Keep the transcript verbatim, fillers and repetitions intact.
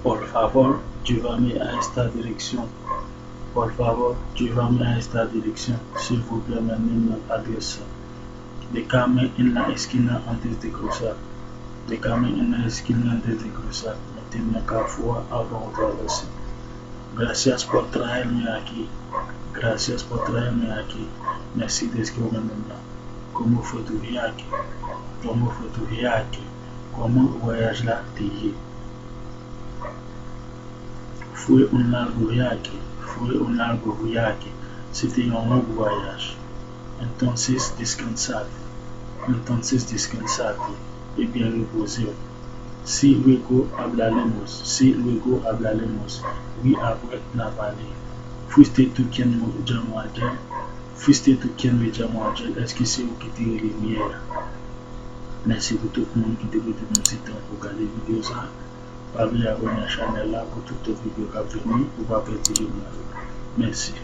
Por favor, llévame a esta dirección. Por favor, llévame a esta dirección. Silvouplè, mennen m nan adrès sa. Déjame en la esquina antes de cruzar. Déjame en la esquina antes de cruzar. Mete m nan kafou a avan ou travèse. Gracias por traerme aquí. Gracias por traerme aquí. Mèsi dèske w mennen m la. ¿Cómo fue tu viaje? ¿Cómo fue tu viaje? Kòman vwayaj la te ye? Fue un largo viaje. Fue un largo viaje. Se te yon long vwayaj. Entonces descansad. Entonces descansad. Ebyen, repoze w. Sí, luego hablaremos. Sí, luego hablaremos. Wi, apre n a pale. ¿Fuiste tú quien me llamó ayer? ¿Fuiste tú quien me llamó ayer? Èske se ou ki te rele m yè a? Mèsi pou tout moun ki te prete yon ti tan pou gade videyo sa. Pa bliye abòne a chanèl la pou tout lòt videyo k ap vini, pou pa pèdi demwa yo. Mèsi.